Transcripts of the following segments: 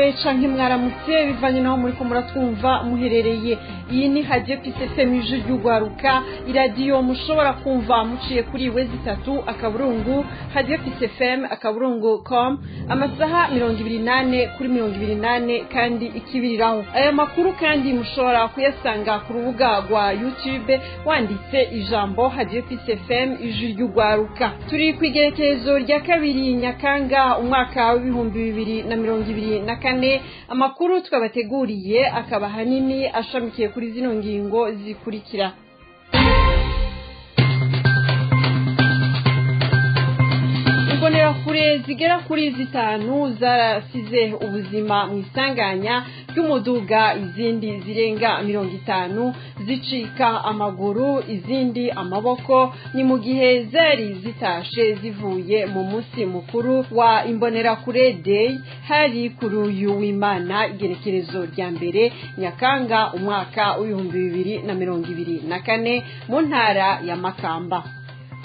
Mwiriwe canke mwaramutse bivanye naho muri ko muratwumva muherereye. Iyi ni Radio Peace FM, ijwi ry'ugwaruka, iradiyo mushobora kumva muciye kuri www.radiopcfm.com amasaha 24/24 kandi ikibiriraho. Aya makuru kandi mushobora kuyasanga ku rubuga rwa YouTube wanditse ijambo Radio Peace FM, ijwi ry'ugwaruka. Turi ku igerekezo rya 2 Nyakanga umwaka w'2024. Amakuru twabateguriye akaba hanini ashamikiye kuri zino ngingo zikurikira. Imbonerakure zigera kuri 5 zarasize ubuzima mu isanganya ry'umuduga, izindi zirenga 50 zicika amaguru, izindi amaboko. Ni mu gihe zari zitashe zivuye mu munsi mukuru wa Imbonerakure Day, hari kuri uyu w'Imana igerekerezo rya 1 Nyakanga umwaka w'2024 mu ntara ya Makamba.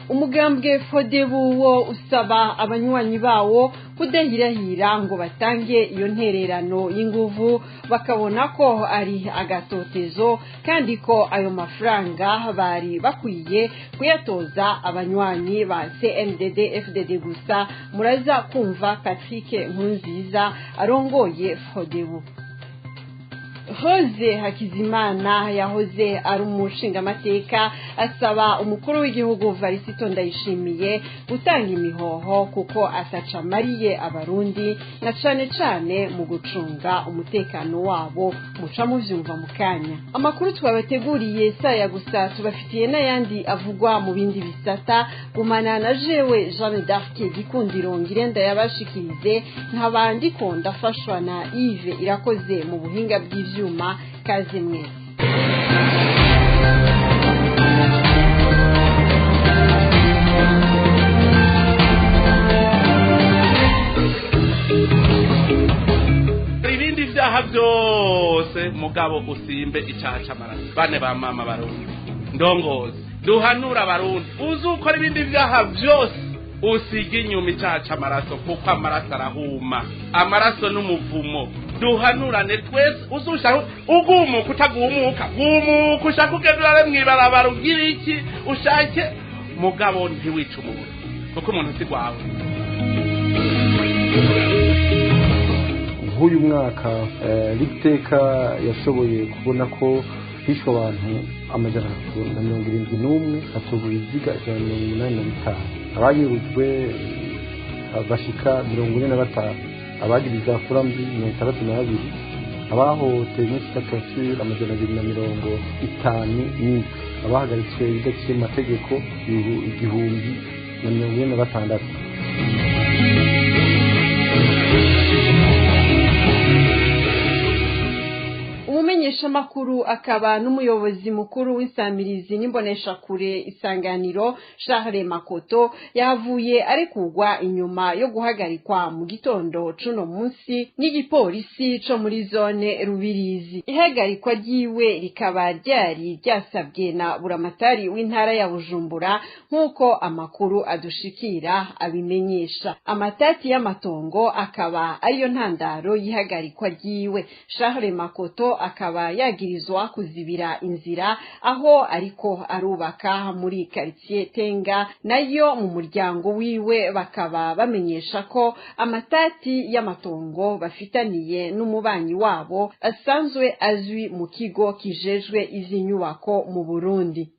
Umugambwe Fodebu wo usaba abanywanyi bawo kudahirahira ngo batange iyo ntererano y'inguvu, bakabona ko ari agatotezo kandi ko ayo mafaranga bari bakwiye kuyatoza abanywanyi ba CNDD FDD gusa. Muraza kumva Patrick Nkurunziza arongoye Fodebu. Jose Hakizimana yahoze ari umushingamateka asaba umukuru w'igihugu Varisito Ndayishimiye gutanga imihoho kuko atacamariye abarundi na cane cane mu gucunga umutekano wabo. Muca muvyumva mu kanya. Amakuru twabateguriye saya gusa, tubafitiye n'ayandi avugwa mu bindi bisata. Gumana na jewe Jeanne d'Arc Gikundiro ngirenda yabashikirize, nkabandi ko ndafashwa na Yves Irakoze mu buhinga bw'ivyo vyuma. Kaze mwese. Ibindi vyaha vyose mugabo usimbe icaha c'amaraso. Bane ba mama barundi ndongozi duhanura abarundi, uzukora ibindi vyaha vyose usiga inyuma icaha c'amaraso, kuko amaraso arahuma, amaraso n'umuvumo. Duhanurane twese, uzushaka ugumuka utagumuka, gumuka ushaka ugenda mw'ibarabara ugira iki ushake, mugabo ntiwice umuntu kuko umuntu si gwawe. Nk'uyu mwaka Riteka yashoboye kubona ko hishwe abantu 371, hatogwa ibiziga 185, abayirujwe bashika 45, abagira izakura mbi 62, abahohotewe n'isitakature 257, abahagaritswe bidaciye mu mategeko 1046. Umumenyeshamakuru akaba n'umuyobozi mukuru w'insamirizi n'imboneshakure Isanganiro Charles Makoto yavuye arekugwa inyuma yo guhagarikwa mu gitondo cuno munsi n'igipolisi co muri zone Rubirizi. Ihagarikwa ryiwe rikaba ryari ryasabwe na buramatari w'intara ya Bujumbura, nk'uko amakuru adushikira abimenyesha. Amatati y'amatongo akaba ariyo ntandaro y'ihagarikwa ryiwe. Charles Makoto akaba yagirizwa kuzibira inzira aho ariko arubaka muri quartier Tenga, nayo mu muryango wiwe bakaba bamenyesha ko amatati y'amatongo bafitaniye n'umubanyi wabo asanzwe azwi mu kigo kijejwe izi nyubako mu Burundi.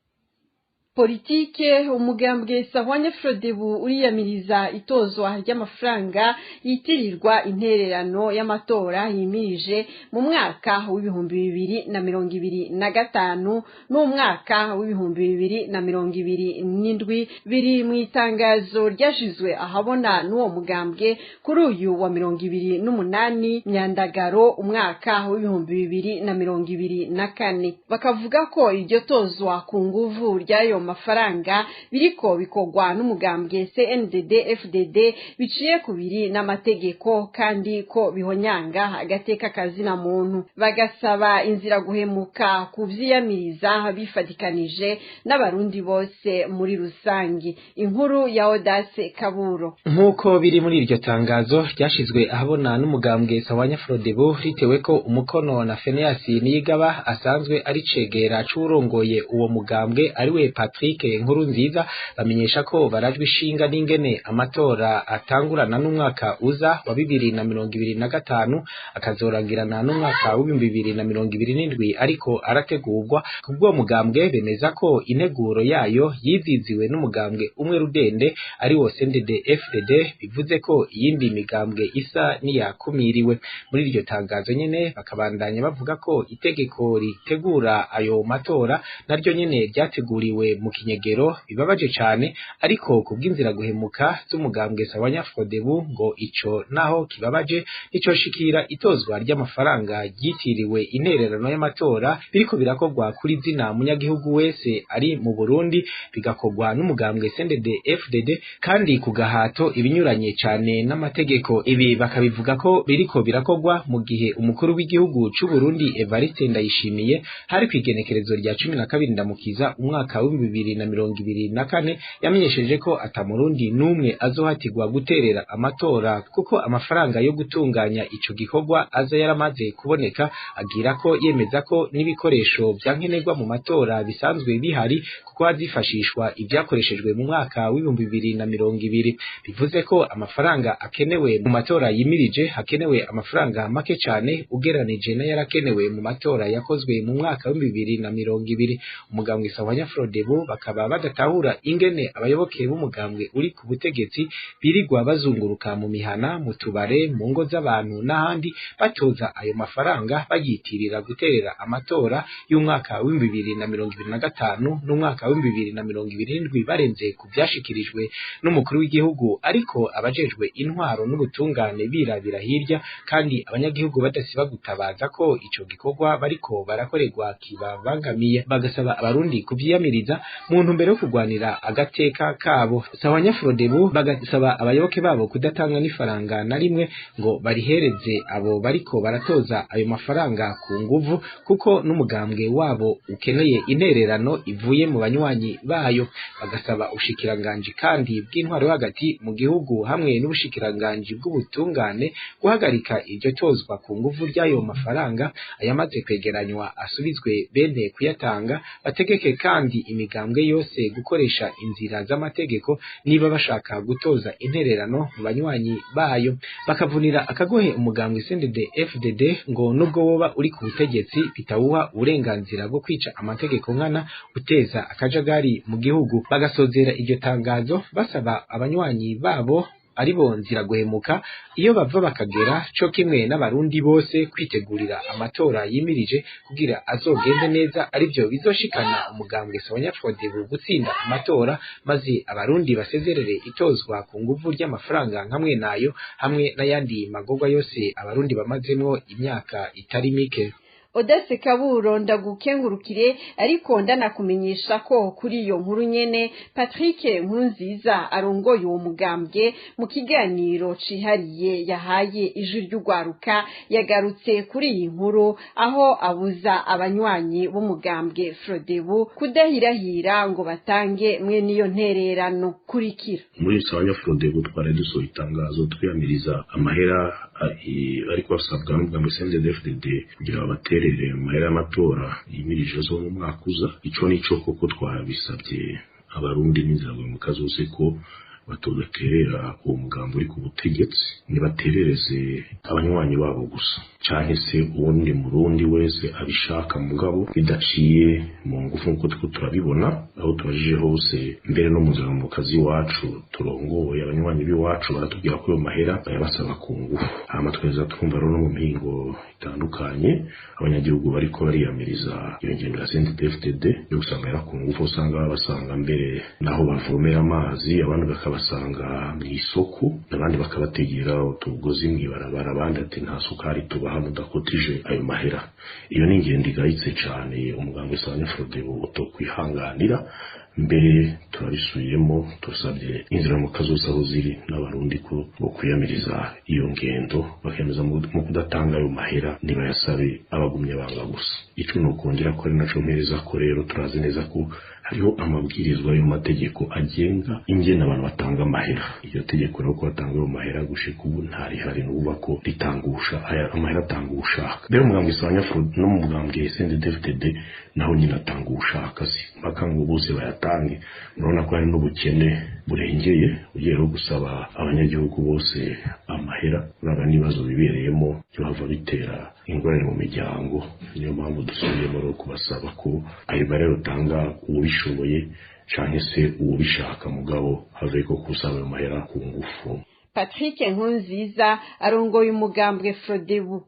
Politike, umugambwe Sahwanya Frodebu uriyamiriza itozwa ry'amafaranga yitirirwa intererano y'amatora yimirije mu mwaka w'2025 n'umwaka w'2027. Biri mu itangazo ryashizwe ahabona n'uwo mugambwe kuri uyu wa 28 Myandagaro umwaka w'2024. Bakavuga ko iryo tozwa ku nguvu ryayo mafaranga biriko bikorwa n'umugambwe CNDD FDD biciye kubiri n'amategeko kandi ko bihonyanga agateka kazina muntu. Bagasaba inzira guhemuka kuvyiyamiriza bifatikanije n'abarundi bose muri rusangi. Inkuru ya Odase Kaburo. Nk'uko biri muri iryo tangazo ryashizwe ahabona n'umugambwe Sawanya Frodebu ritewe ko umukono na Phineas Niyigaba asanzwe ari cegera c'urongoye uwo mugambwe ariwe Patrick Nkurunziza, bamenyesha ko barajwe ishinga n'ingene amatora atangurana n'umwaka uza wa 2025 akazorangirana n'umwaka wa 2027 ariko arategurwa. Kubwo mugambwe bemeza ko integuro yayo yiziziwe n'umugambwe umwe rudende ari wo CNDD FDD, bivuze ko iyindi migambwe isa niyakumiriwe. Muri iryo tangazo nyene bakabandanya bavuga ko itegeko ritegura ayo matora naryo nyene ryateguriwe mu kinyegero, bibabaje cane, ariko kubw'inzira guhemuka z'umugambwe Sawanya Frodebu ngo ico naho kibabaje ico shikira itozwa ry'amafaranga ryitiriwe intererano y'amatora biriko birakorwa kuri zina munyagihugu wese ari mu Burundi, bigakorwa n'umugambwe CNDD FDD kandi ku gahato, ibinyuranye cane n'amategeko. Ibi bakabivuga ko biriko birakorwa mu gihe umukuru w'igihugu c'u Burundi Evariste Ndayishimiye hari kwigenekerezo rya 12 Ndamukiza umwaka wa 2024 yamenyesheje ko ata murundi n'umwe azohatirwa guterera amatora kuko amafaranga yo gutunganya ico gikorwa aza yaramaze kuboneka. Agira ko yemeza ko n'ibikoresho vyankenerwa mu matora bisanzwe bihari kuko hazifashishwa ivyakoreshejwe mu mwaka wa 2020, bivuze ko amafaranga akenewe mu matora yimirije hakenewe amafaranga make cane ugeranije n'ayarakenewe mu matora yakozwe mu mwaka wa 2020. Umugambwe Sawanya Frodebu bakaba badatahura ingene abayoboke b'umugambwe uri ku butegetsi birirwa bazunguruka mu mihana, mu tubare, mu ngo z'abantu n'ahandi batoza ayo mafaranga bayitirira guterera amatora y'umwaka wa 2025 n'umwaka wa 2027 barenze ku vyashikirijwe n'umukuru w'igihugu, ariko abajejwe intwaro n'ubutungane birabira hirya kandi abanyagihugu badasiba gutabaza ko ico gikorwa bariko barakorerwa kibabangamiye, bagasaba abarundi kuvyiyamiriza mu ntumbero yo kurwanira agateka kabo. Sawanya Frodebu bagasaba abayoboke babo kudatanga n'ifaranga na rimwe ngo barihereze abo bariko baratoza ayo mafaranga ku nguvu, kuko n'umugambwe wabo ukeneye intererano ivuye mu banywanyi bayo. Bagasaba ubushikiranganji kandi bw'intwaro yo hagati mu gihugu hamwe n'ubushikiranganji bw'ubutungane guhagarika iryo tozwa ku nguvu ry'ayo mafaranga, ayamaze kwegeranywa asubizwe bene kuyatanga. Bategeke kandi imigambwe yose gukoresha inzira z'amategeko niba bashaka gutoza intererano mu banywanyi bayo. Bakavunira akagohe umugambwe CNDD FDD ngo nubwo woba uri ku butegetsi bitawuha uburenganzira bwo kwica amategeko nkana uteza akajagari mu gihugu. Bagasozera iryo tangazo basaba abanywanyi babo aribo nzira guhemuka iyo bava bakagera co kimwe n'abarundi bose kwitegurira amatora yimirije kugira azogende neza, arivyo bizoshikana umugambwe Sawanya Frodebu gutsinda amatora, maze abarundi basezerere itozwa ku nguvu ry'amafaranga nkamwe nayo hamwe n'ayandi magorwa yose abarundi bamazemwo imyaka itari mike. Odase Kaburo, ndagukengurukire, ariko ndanakumenyesha ko kuri iyo nkuru nyene Patrick Nkurunziza arongoye uwo mugambwe mu kiganiro cihariye yahaye Ijwi ry'Urwaruka yagarutse kuri iyi nkuru, aho abuza abanywanyi b'umugambwe Frodebu kudahirahira ngo batange mwe niyo ntererano. Kurikira. Muri Sawanya Frodebu twari dusohoye itangazo twiyamiriza amahera ariko basabwa n'umugambwe CNDD FDD kugira babaterere amahera y'amatora yimirije zo mu mwaka uza. Ico nico koko twabisabye abarundi n'inzira guhemuka zose ko batodaterera uwo mugambi uri ku butegetsi, nibaterereze abanywanyi babo gusa canke se uwundi murundi wese abishaka, mugabo bidaciye mu ngufu nkuko turiko turabibona aho tubajije hose, mbere no mu nzira mu kazi iwacu turongoye abanywanyi b'iwacu baratubwira ko ayo mahera bayabasaba ku ngufu. Hama tweza twumva rero no mu mihingo itandukanye abanyagihugu bariko bariyamiriza iyo ngendo ya CNDD-FDD yo gusanga yara ku ngufu, usanga babasanga mbere naho bavomera amazi, abandi bakaba bakabasanga mu isoko, abandi bakabategera utugozi mw'ibarabara, abandi ati nta sukari tubaha mudakotije ayo mahera. Iyo ni ingendo igayitse cane umugambwe Sanyafrodebu utokwihanganira. Mbere turabisubiyemo, turasabye inzira mu kazoza aho ziri n'abarundi ko bo kwiyamiriza iyo ngendo, bakemeza mu kudatanga ayo mahera, ntibayasabe abagumye banga gusa. Ico nokongera ko ari naco mpereza ko rero turazi neza ko hariho amabwirizwa y'amategeko agenga ingene abantu batanga amahera. Iryo tegeko rero ko batanga ayo mahera gushika ubu ntarihari, nubuvuga ko ritangusha amahera atanga uwushaka. Rero umugambwe Sanyafro no mu mugambwe CNDD-FDD naho nyine atanga uwushaka, si mpaka ngo bose bayatange. Urabona ko hari n'ubukene burengeye, ugiye rero gusaba abanyagihugu bose amahera, urabona n'ibibazo bibereyemo byohava bitera ingorane mu miryango. Niyo mpamvu dusubiyemo rero kubasaba ko ayo mahera utanga uwubishoboye canke se uwubishaka, mugabo have ko kusaba ayo mahera ku ngufu. Patrick Nkurunziza arongoye umugambwe Frodebu.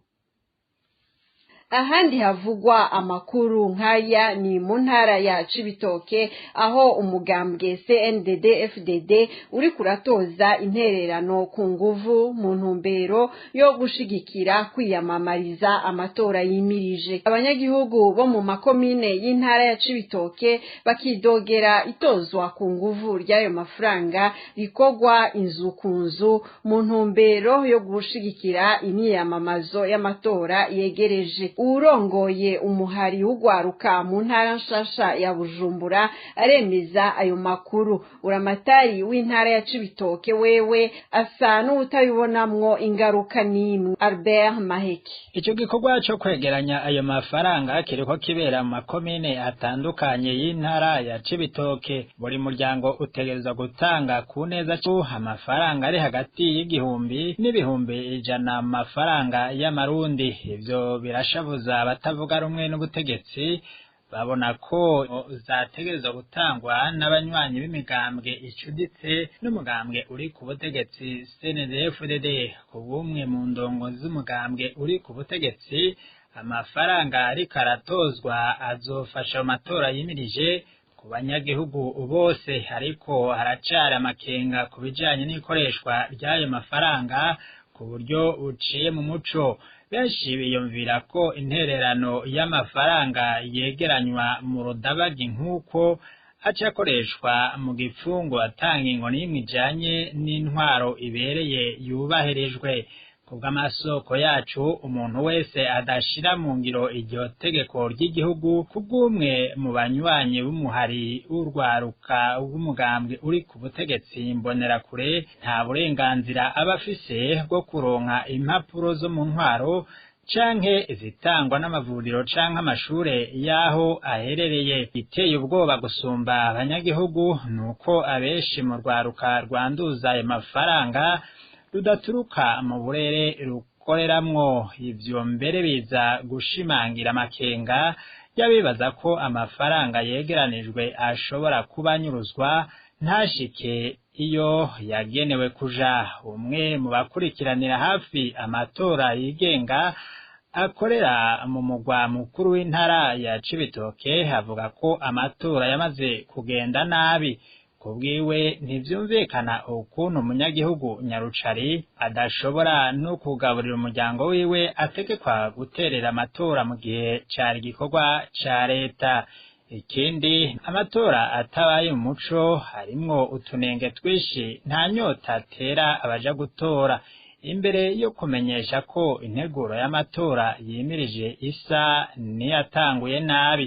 Ahandi havugwa amakuru nk'aya ni mu ntara ya Cibitoke, aho umugambwe CNDD FDD uri kuratoza intererano ku nguvu mu ntumbero yo gushigikira kwiyamamariza amatora yimirije. Abanyagihugu bo mu makomine y'intara ya Cibitoke bakidogera itozwa ku nguvu ry'ayo mafaranga rikorwa inzu ku nzu mu ntumbero yo gushigikira imyiyamamazo y'amatora yegereje. Urongoye umuhari w'ugwaruka mu ntara nshasha ya Bujumbura aremeza ayo makuru. Uramatari w'intara ya Cibitoke wewe asa n'uwutabibonamwo ingaruka n'imwe. Albert Maheke. Ico gikorwa co kwegeranya ayo mafaranga kiriko kibera mu makomine atandukanye y'intara ya Cibitoke. Buri muryango utegerezwa gutanga ku neza amafaranga ari hagati y'igihumbi n'100,000 amafaranga y'amarundi. Ivyo birashabuza abatavuga rumwe n'ubutegetsi, babona ko zategerezwa gutangwa n'abanywanyi b'imigambwe icuditse n'umugambwe uri ku butegetsi CNDD-FDD. Ku bumwe mu ndongo z'umugambwe uri ku butegetsi, amafaranga ariko aratozwa azofasha mu matora yimirije ku banyagihugu bose, ariko haracari amakenga ku bijanye n'ikoreshwa ry'ayo mafaranga ku buryo buciye mu muco. Benshi biyumvira ko intererano y'amafaranga yegeranywa mu rudabagi nk'uko aca akoreshwa mu gipfungu atanga ingo n'imwe ijanye n'intwaro ibereye yubahirijwe. Kubw'amasoko yacu, umuntu wese adashira mu ngiro iryo tegeko ry'igihugu, kubw'umwe mu banywanyi b'umuhari w'urwaruka w'umugambwe uri ku butegetsi Imbonerakure, nta burenganzira aba afise bwo kuronka impapuro zo mu ntwaro canke izitangwa n'amavuriro canke amashure y'aho aherereye. Iteye ubwoba gusumba abanyagihugu nuko abenshi mu rwaruka rwanduza ayo mafaranga rudaturuka mu burere rukoreramwo. Ivyo mbere biza gushimangira amakenga y'abibaza ko amafaranga yegeranijwe ashobora kuba anyuruzwa ntashike iyo yagenewe kuja. Umwe mu bakurikiranira hafi amatora yigenga akorera mu mugwa mukuru w'intara ya Cibitoke avuga ko amatora yamaze kugenda nabi. Kubwiwe ntivyumvikana ukuntu umunyagihugu nyarucari adashobora no kugaburira umuryango wiwe ategekwa guterera amatora mu gihe cari igikorwa ca leta. Ikindi, amatora atabaye umuco harimwo utunenge twinshi, nta nyota atera abaja gutora. Imbere yo kumenyesha ko integuro y'amatora yimirije isa niyatanguye nabi,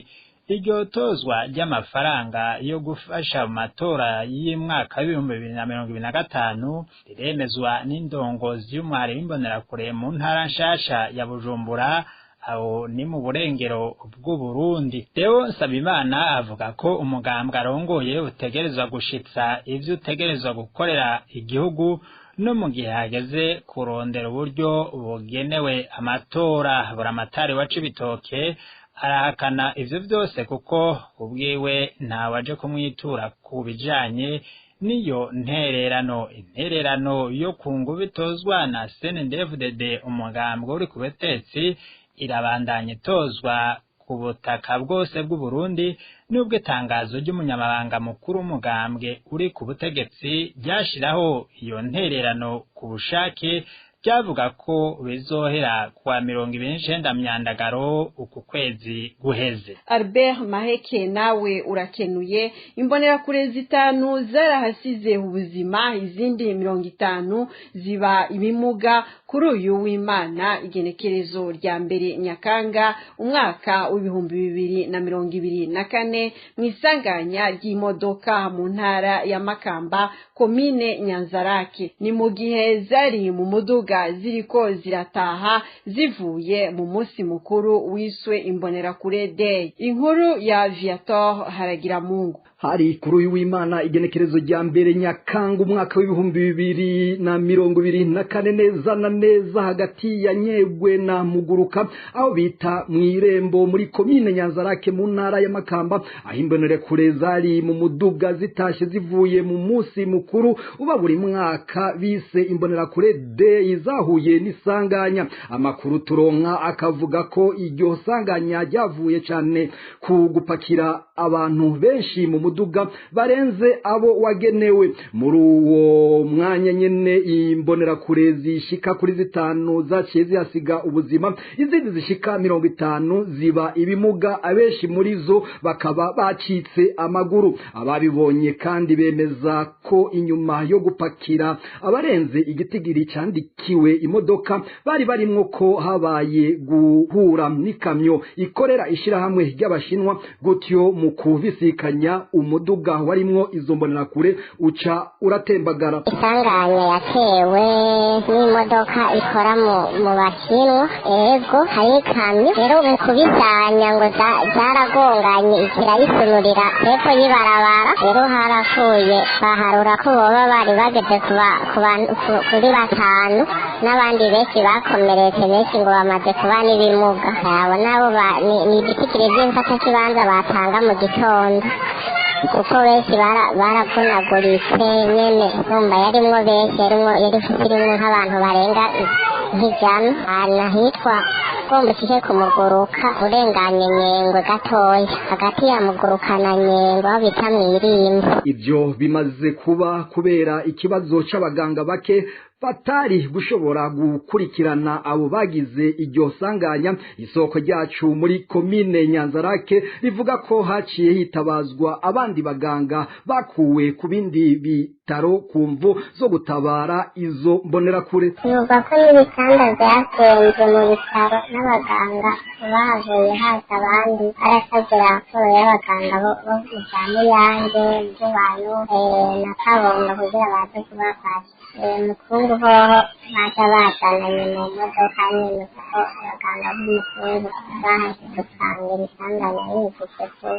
iryo tozwa ry'amafaranga yo gufasha mu matora y'umwaka w'2025 riremezwa n'indongozi y'umwari w'Imbonerakure mu ntara nshasha ya Bujumbura, aho ni mu burengero bw'Uburundi. Deo Nsabimana avuga ko umugambwe arongoye utegerezwa gushitsa ivyo utegerezwa gukorera igihugu no mu gihe hageze kurondera uburyo bugenewe amatora. Buramatari wa Cibitoke arahakana ivyo vyose kuko ubwiwe ntawaje kumwitura ku bijanye n'iyo ntererano. Intererano yo ku nguvu itozwa na CNDD-FDD umugambwe uri ku butegetsi irabandanya itozwa ku ku butaka bwose bw'u Burundi, nubwo itangazo ry'umunyamabanga mukuru w'umugambwe uri ku butegetsi ryashiraho iyo ntererano ku bushake, byavuga ko bizohera kuwa 29 Myandagaro uku kwezi guheze. Albert Maheke nawe urakenuye. Imbonerakure 5 zarahasize ubuzima, izindi 50 ziba ibimuga kuri uyu w'Imana igenekerezo rya 1 Nyakanga umwaka w'2024 mu isanganya ry'imodoka mu ntara ya Makamba, komine Nyanzarake. Ni mu gihe zari mu muduga ziriko zirataha zivuye mu munsi mukuru wiswe Imbonerakure Day. Inkuru ya Viator Haragiramungu. Hari kuri uyu w'Imana igenekerezo rya 1 Nyakanga umwaka w'2024 neza na neza hagati ya Nyegwe na Muguruka aho bita mw'Irembo muri komine Nyanzarake mu ntara ya Makamba, aho imbonerakure zari mu muduga zitashe zivuye mu munsi mukuru uba buri mwaka bise Imbonerakure Day zahuye n'isanganya. Amakuru turonka akavuga ko iryo sanganya ryavuye cyane ku gupakira abantu benshi mu muduga barenze abo wagenewe. Muri uwo mwanya nyene imbonerakure zishika kuri 5 zaciye zihasiga ubuzima, izindi zishika 50 ziba ibimuga, abenshi muri zo bakaba bacitse amaguru. Ababibonye kandi bemeza ko inyuma yo gupakira abarenze igitigiri cyandikiwe imodoka bari barimwo ko habaye guhura n'ikamyo ikorera ishirahamwe ry'Abashinwa, gutyo mu kubisikanya umuduga warimwo izo mbonerakure uca uratembagara. Isanganya yatewe n'imodoka ikora mu Bashinwa, ego hari ikamyo rero mu kubisanya ngo zaragonganye ikirayisunurira hepfo y'ibarabara, rero harapfuye baharura ko boba bari bageze kuri 5 n'abandi benshi bakomeretse, benshi ngo bamaze kuba n'ibimuga. Abo nabo ni igitigiri vy'imfatakibanza batanga mu gitondo, kuko benshi baravunaguritse nyene, urumva yarimwo benshi, yari irimwo nk'abantu barenga 100. Ahantu hitwa ushike ku Muguruka urenganye Nyengwe gatoya, hagati ya Muguruka na Nyengwe aho bita mw'Irimbo. Ivyo bimaze kuba kubera ikibazo c'abaganga bake batari gushobora gukurikirana abo bagize iryo sanganya. Isoko ryacu muri komine Nyanzarake rivuga ko haciye hitabazwa abandi baganga bakuwe ku bindi bitaro ku mvu zo gutabara izo mbonerakure. Bivugwa ko n'ibitanda vyasenze mu bitaro n'abaganga bahavuye haza abandi, barasavye raporo y'abaganga bo mu vya Muyange, Mvubayo na Kabondo kugira baze kubafasha. Mukungu hoho baca bazananye mu modoka nyene, kuko abaganga b'umukungu bahashitse usanga ibitanda bibujije ko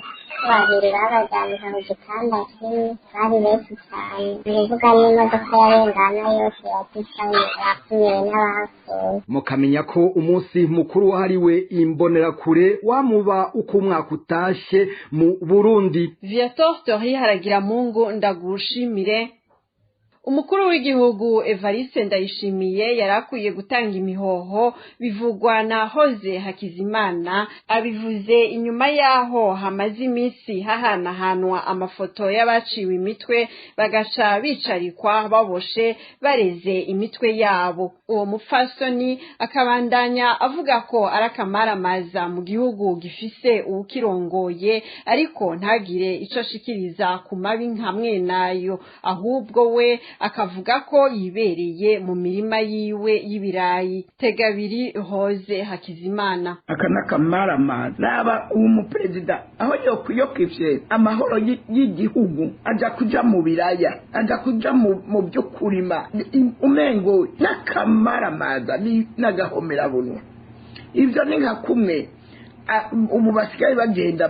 babiri babajyanye ku gitanda kimwe, bari benshi cane. Ni ukuvuga n'imodoka yarengana yose yaducanye abapfuye n'abapfuye. Mukamenya ko umunsi mukuru wahariwe imbonerakure wamuba uko umwaka utashe mu Burundi. Viator Tori Haragiramungu ndagushimire. Umukuru w'igihugu Evariste Ndayishimiye yarakwiye gutanga imihoho, bivugwa na Hoze Hakizimana. Abivuze inyuma yaho hamaze iminsi hahanahanwa amafoto y'abaciwe imitwe bagaca bicarikwa baboshe bareze imitwe yabo. Uwo mupfasoni akabandanya avuga ko ari akamaramaza mu gihugu gifise uwukirongoye, ariko ntagire ico ashikiriza ku mabi nka nayo, ahubwo we akavuga ko yibereye mu mirima yiwe y'ibirayi. Tegabiri Hoze Hakizimana. Aka n'akamaramaza naba umuperezida aho yokwifye amahoro y'igihugu aja kuja mu biraya, aja kuja mu byo kurima, umengo n'akamaramaza n'agahomerabunwa. Ivyo ni nka kumwe ubu basigaye bagenda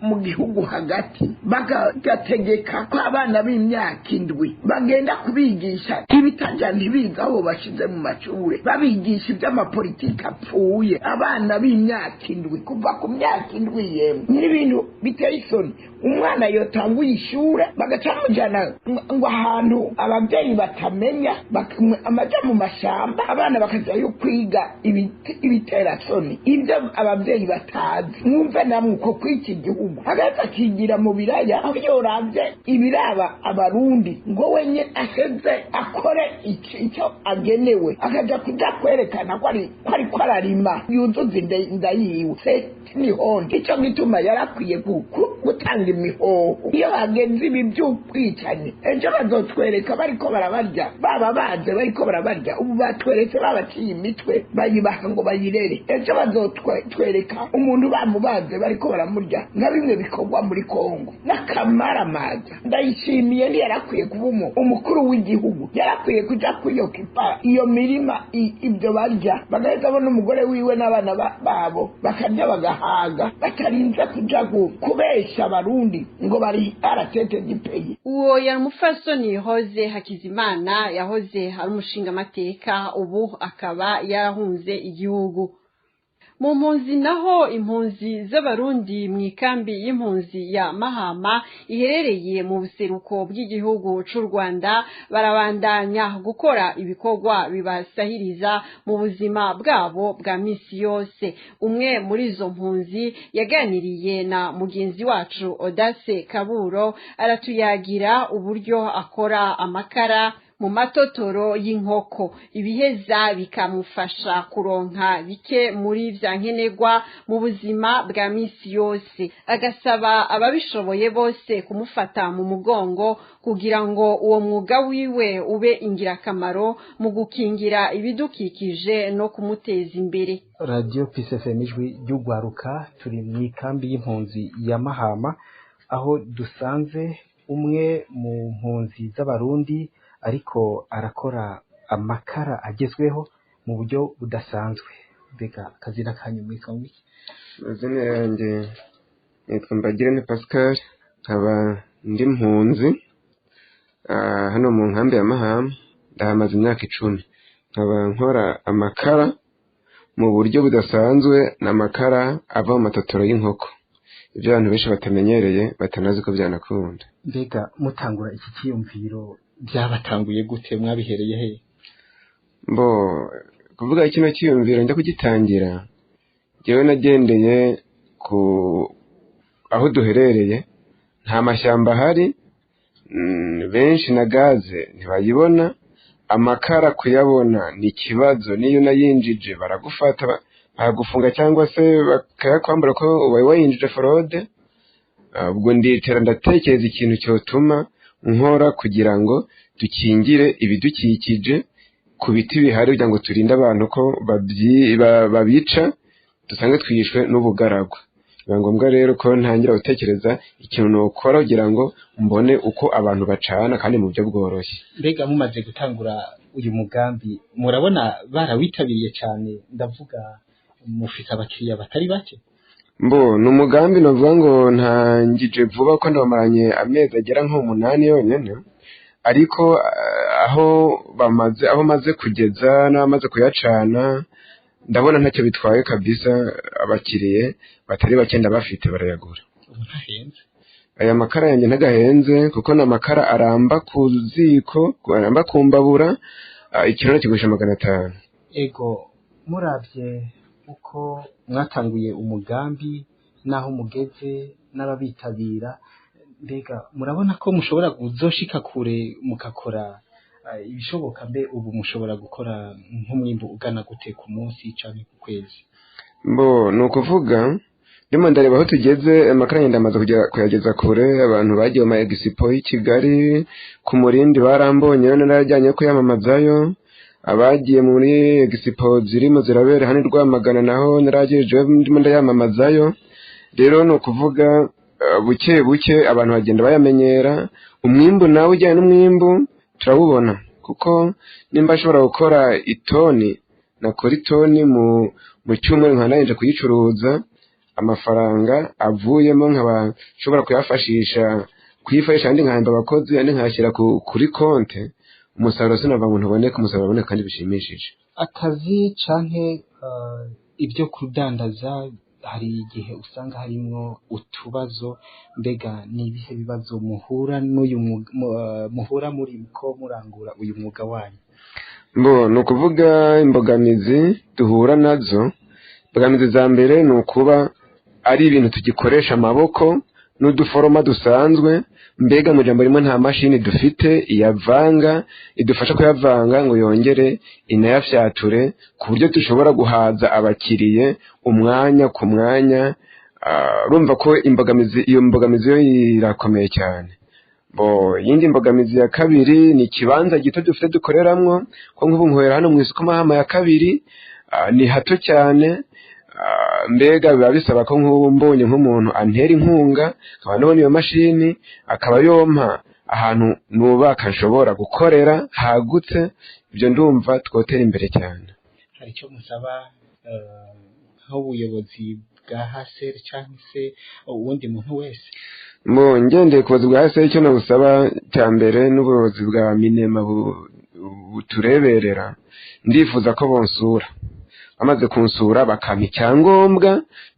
mu gihugu hagati bagategeka ko abana b'imyaka 7 bagenda kubigisha ibitaja ntibiga aho bashize mu mashure, babigisha iby'amapolitiki apfuye. Abana b'imyaka 7 kuva ku myaka 7 yemwe n'ibintu biteye isoni. Umwana yotanguye ishure bagaca bamujana ngo ahantu ababyeyi batamenya, amaja mu mashamba, abana bakajayo kwiga ibiterasoni. Ibyo Abavyeyi batazi, mwumve namwe uko kw'iki gihugu hagati akigira mu biraya, aho yoravye ibiraba Abarundi ngo wenye aheze akore icyo agenewe, akaja kuja kwerekana ko ariko ararima yuzuza inda yiwe. Se nihonde ico gituma yarakwiye gutanga imihoho. Iyo hagenze ibi by'ubwicanyi, ejo bazotwereka bariko barabarya, baba baze bariko barabarya. Ubu batweretse babaciye imitwe, bayibaha ngo bayirere. Ejo bazotwereka umuntu bamubaze bariko baramurya, nka bimwe bikorwa muri Kongo n'akamaramaza. Ndayishimiye ntiyarakwiye kuba umukuru w'igihugu, yarakwiye kuja kwiyokipa iyo mirima, ibyo barya, bagahita bo n'umugore wiwe n'abana babo bakarya bagahaga, batarinze kuja kubesha Abarundi ngo bari aratete gipeye. Uwo yari umupfasoni Hoze Hakizimana, yahoze ari umushingamateka, ubu akaba yarahunze igihugu. Mu mpunzi naho, impunzi z'Abarundi mu ikambi y'impunzi ya Mahama iherereye mu buseruko bw'igihugu c'u Rwanda barabandanya gukora ibikorwa bibasahiriza mu buzima bwabo bwa misi yose. Umwe muri izo mpunzi yaganiriye na mugenzi wacu Odase Kaburo, aratuyagira uburyo akora amakara mu matotoro y'inkoko, ibiheza bikamufasha kuronka bike muri vya nkenerwa mu buzima bwa misi yose, agasaba ababishoboye bose kumufata mu mugongo kugira ngo uwo mwuga wiwe ube ingirakamaro mu gukingira ibidukikije no kumuteza imbere. Radio Peace FM, ijwi ry'ugwaruka, turi mu ikambi y'impunzi ya Mahama, aho dusanze umwe mu mpunzi z'Abarundi ariko arakora amakara agezweho mu buryo budasanzwe. Mbega akazina kanyu mwitwa ngwiki? Amazina yanjye nitwa Mbagirane Pascal, nkaba ndi mpunzi hano mu nkambi ya Mahama. Ndahamaze imyaka 10, nkaba nkora amakara mu buryo budasanzwe. Ni amakara ava mu matotoro y'inkoko, ibyo abantu benshi batamenyereye, batanazi ko byanakunda. Mbega mutangura iki cyiyumviro byabatanguye gute, mwabihereye he? Mbo kuvuga kino cyiyumviro njya kugitangira, njyewe nagendeye ku aho duherereye nta mashyamba ahari, benshi na gaze ntibayibona, amakara kuyabona ni ikibazo, niyo unayinjije baragufata bakagufunga cyangwa se bakayakwambura ko ubaye wayinjije forode. Ubwo ndicara ndatekereza ikintu cyotuma nkora kugira ngo dukingire ibidukikije ku biti bihari, kugira ngo turinde abantu ko babica dusange twishwe n'ubugaragwa. Biba ngombwa rero ko ntangira gutekereza ikintu nokora kugira ngo mbone uko abantu bacana kandi mu buryo bworoshye. Mbega mumaze gutangura uyu mugambi, murabona barawitabiriye cyane? Ndavuga mufite abakiriya batari bake? Mbo ni umugambi navuga ngo ntangije vuba, ko ndabamaranye amezi agera nk'8 yonyine, ariko aho bamaze, aho maze kugeza n'abamaze kuyacana, ndabona ntacyo bitwaye kabisa. Abakiriye batari bake ndabafite, barayagura. Aya makara yanjye ntagahenze, kuko ni amakara aramba ku ziko, aramba ku mbabura. Ikiro kigurisha 500. Ego, muravye uko mwatanguye umugambi n'aho mugeze n'ababitabira, mbega murabona ko mushobora kuzoshika kure mugakora ibishoboka? Mbe ubu mushobora gukora nk'umwimbu ugana gute ku munsi canke ku kwezi? Mbo ni ukuvuga ndimo ndareba aho tugeze, amakara yanjye ndamaze kuyageza kure. Abantu bagiye mu ma expo y'i Kigali ku Murindi barambonye, narajyanye kuyamamazayo. Abagiye muri expo zirimo zirabera hano i Rwamagana naho naragejeje, ndimo ndayamamazayo. Rero ni ukuvuga buke buke abantu bagenda bayamenyera. Umwimbu nawe ujyanye n'umwimbu turawubona, kuko nimba ashobora gukora itoni, nakora itoni mu cyumweru nkaba narangije kuyicuruza, amafaranga avuyemo nkaba nshobora kuyafashisha kuyifashisha, andi nkahemba abakozi, andi nkayashyira kuri konte. Umusaruro sinava ngo ntuboneke, umusaruro uboneka kandi bishimishije. Akazi canke ibyo kudandaza hari igihe usanga harimwo utubazo. Mbega ni ibihe bibazo muhura n'uyu muhura muri ko murangura uyu mwuga wanyu? Mbo ni ukuvuga imbogamizi duhura nazo Imbogamizi za mbere ni ukuba ari ibintu tugikoresha amaboko n'uduforoma dusanzwe, mbega mu jambo rimwe nta mashini dufite iyavanga, idufasha kuyavanga ngo yongere inayafyature ku buryo dushobora guhaza abakiriye umwanya ku mwanya. Urumva ko imbogamizi, iyo mbogamizi yo irakomeye cyane. Bo yindi mbogamizi ya kabiri ni ikibanza gito dufite dukoreramwo, ko nk'ubu nkorera hano mu isoko Mahama ya kabiri, ni hato cyane. Mbega biba bisaba ko nk'ubu mbonye nk'umuntu antera inkunga, nkaba nabona iyo mashini, akaba yompa ahantu nubaka nshobora gukorera hagutse, ibyo ndumva twotera imbere cyane. Hari icyo musaba nk'ubuyobozi bwa HCR cyangwa se uwundi muntu wese? Mbo ngendeye ku buyobozi bwa HCR, icyo nabusaba cya mbere n'ubuyobozi bwa Minema butureberera, ndifuza ko bonsura, bamaze kunsura bakampa icyangombwa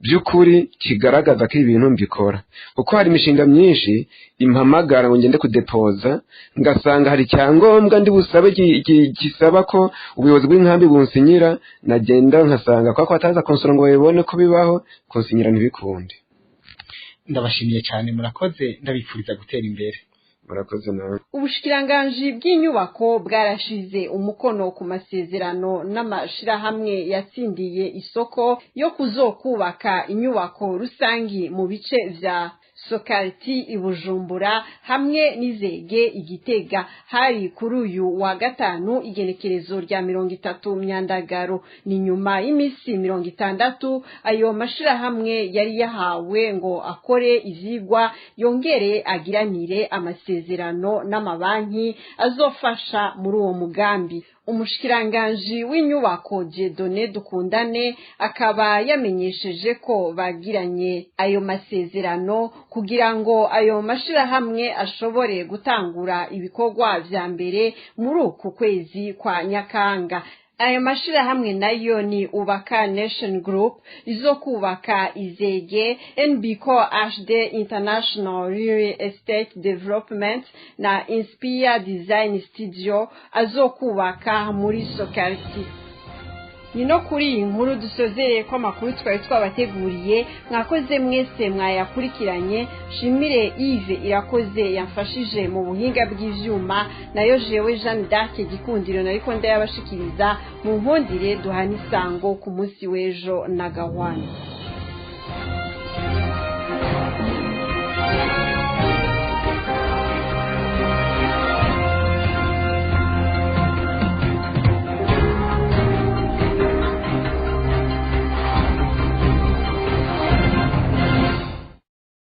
by'ukuri kigaragaza ko ibintu mbikora, kuko hari imishinga myinshi impamagara ngo ngende kudepoza, ngasanga hari icyangombwa ndi busabe gisaba ko ubuyobozi bw'inkambi bunsinyira, nagenda nkasanga kwa ko bataza kunsura ngo babibone ko bibaho, kunsinyira ntibikunde. Ndabashimiye cyane, murakoze, ndabifuriza gutera imbere. Murakoze nawe. Ubushikiranganji bw'inyubako bwarashize umukono ku masezerano n'amashirahamwe yatsindiye isoko yo kuzokubaka inyubako rusangi mu bice vya Sokalti i Bujumbura hamwe n'Izege i Gitega. Hari kuri uyu wa gatanu igenekerezo rya 30 Myandagaro, ni nyuma y'imisi 60 ayo mashirahamwe yari yahawe ngo akore ivyigwa yongere agiranire amasezerano n'amabanki azofasha muri uwo mugambi. Umushikiranganji w'inyubako Dieudonné Dukundane akaba yamenyesheje ko bagiranye ayo masezerano kugira ngo ayo mashirahamwe ashobore gutangura ibikorwa vya mbere muri uku kwezi kwa Nyakanga. Ayo mashirahamwe nayo ni Ubaka Nation Group izokubaka Izege, NBCO HD International Real Estate Development na Inspire Design Studio azokubaka muri Sokalti. Ni no kuri iyi nkuru dusozereye ko amakuru twari twabateguriye. Mwakoze mwese mwayakurikiranye. Shimire Yves Irakoze yamfashije mu buhinga bw'ivyuma, nayo jewe Jeanne d'Arc Gikundiro nariko ndayabashikiriza. Mu nkundire duhana isango ku munsi w'ejo na gahwana.